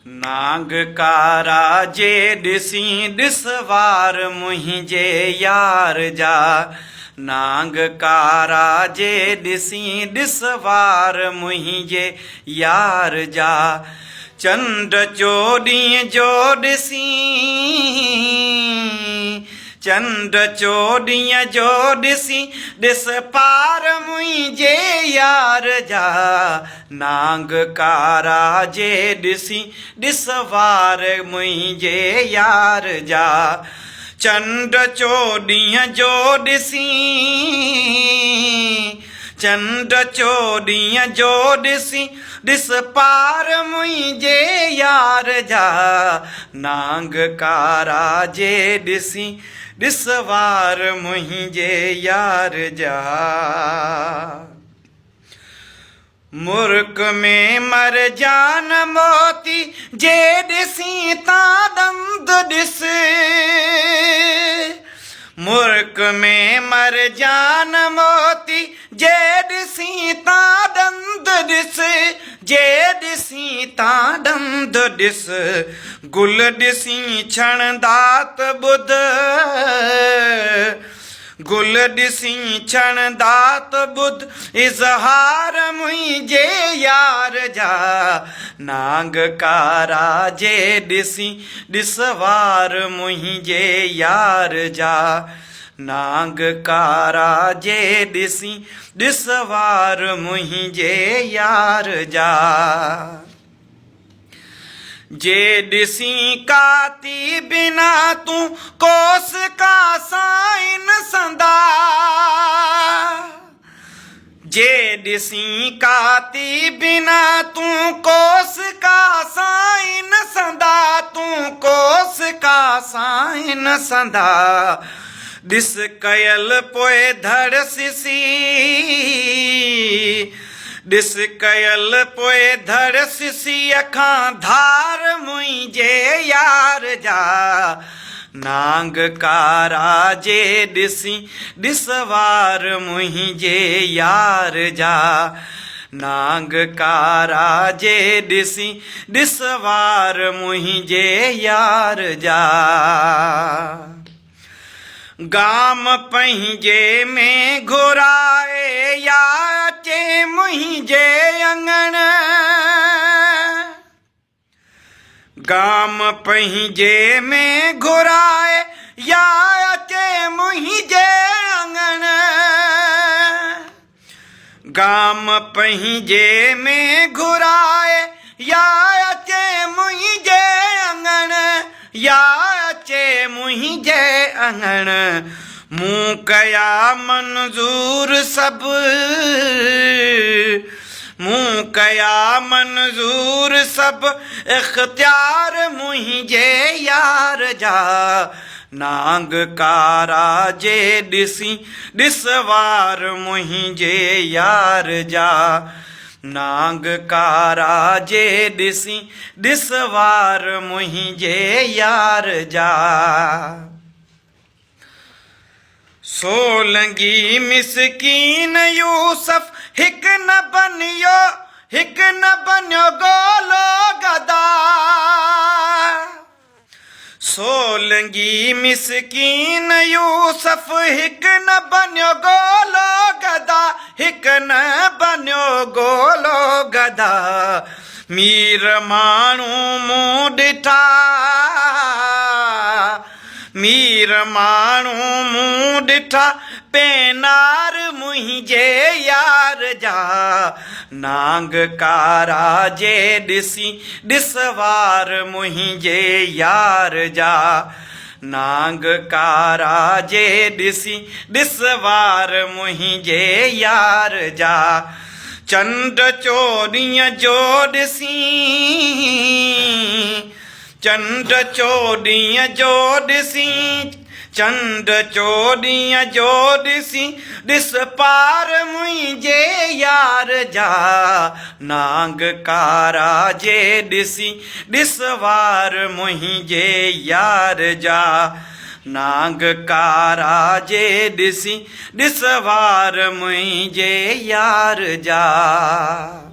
نانگ ڪارا جي ڏسين ڏس وار منهنجي يار جا نانگ ڪارا جي ڏسين ڏس وار منهنجي يار جا چنڊ چوڏهين جو ڏسين چنڊ چوڏهين جو ڏسين ڏس پار منهنجي يار جا نانگ ڪارا جي ڏسين ڏس وار منهنجي يار جا چنڊ چوڏهين جو ڏسين چنڊ چوڏهين جو ڏسين ڏس پار منهنجي يار جا نانگ ڪارا جي ڏسين ڏس وار منهنجي يار جا. مرڪ ۾ مرجان موتي جي ڏسين تان ڏند ڏس مرڪ ۾ مرجان موتي جي ڏسين تان ڏند ڏس جي ڏسين تان ڏند ڏس گل ڏسين ڇڻندا ته ٻڌ گل ڏسين ڇڻندا ته ٻڌ اظهار منهنجي يار جا نانگ ڪارا جي ڏسين ڏس وار منهنجي يار جا نانگ ڪارا جي ڏسين ڏس وار منهنجي يار جا. جي ڏسين ڪاتي بنا تون ڪوس ڪا سائين سندا جي ڏسين ڪاتي بنا تون ڪوس ڪا سائين سندا تون ڪوس ڪا سائين سندا ڏس ڪيل پوء ڌڙ سسي ڏس ڪيل پوء ڌڙ سسيء کان ڌار منهنجي يار جا نانگ ڪارا جي ڏسين ڏس وار منهنجي يار جا نانگ ڪارا جي ڏسين ڏس وار منهنجي يار جا. گام پنهنجي ۾ گهرائي يا اچي منهنجي اڱڻ گام پنهنجي ۾ گهرائي يا اچي منهنجي اڱڻ گام پنهنجي ۾ گهرائي يا اچي منهنجي اڱڻ يا اچي منهنجي اڱڻ مون ڪيا منظور سڀ مون ڪيا منظور سڀ اختيار منهنجي يار جا نانگ ڪارا جي ڏسين ڏس وار منهنجي يار جا نانگ ڪارا جي ڏسين ڏس وار منهنجي يار جا. سولنگي مسڪين يوسف هڪ نه بنيو هڪ نه بنيو گولو گدا. سولنگي مسڪين يوسف هڪ نه بنيو گولو گدا هڪ نه بنيو گولو گدا مير ماڻهو مون ڏٺا مير ماڻهو مون ڏٺا پينار منهنجي يار جا نانگ ڪارا جي ڏسين ڏس وار منهنجي يار جا نانگ ڪارا جي ڏسين ڏس وار منهنجي يار جا چنڊ چوڏهينء جو ڏسين چنڊ چوڏهينء جو ڏسين چنڊ چوڏهينء جو ڏسين ڏس پار منهنجي يار جا نانگ ڪارا جي ڏسين ڏس وار منهنجي يار جا نانگ ڪارا جي ڏسين ڏس وار منهنجي يار جا.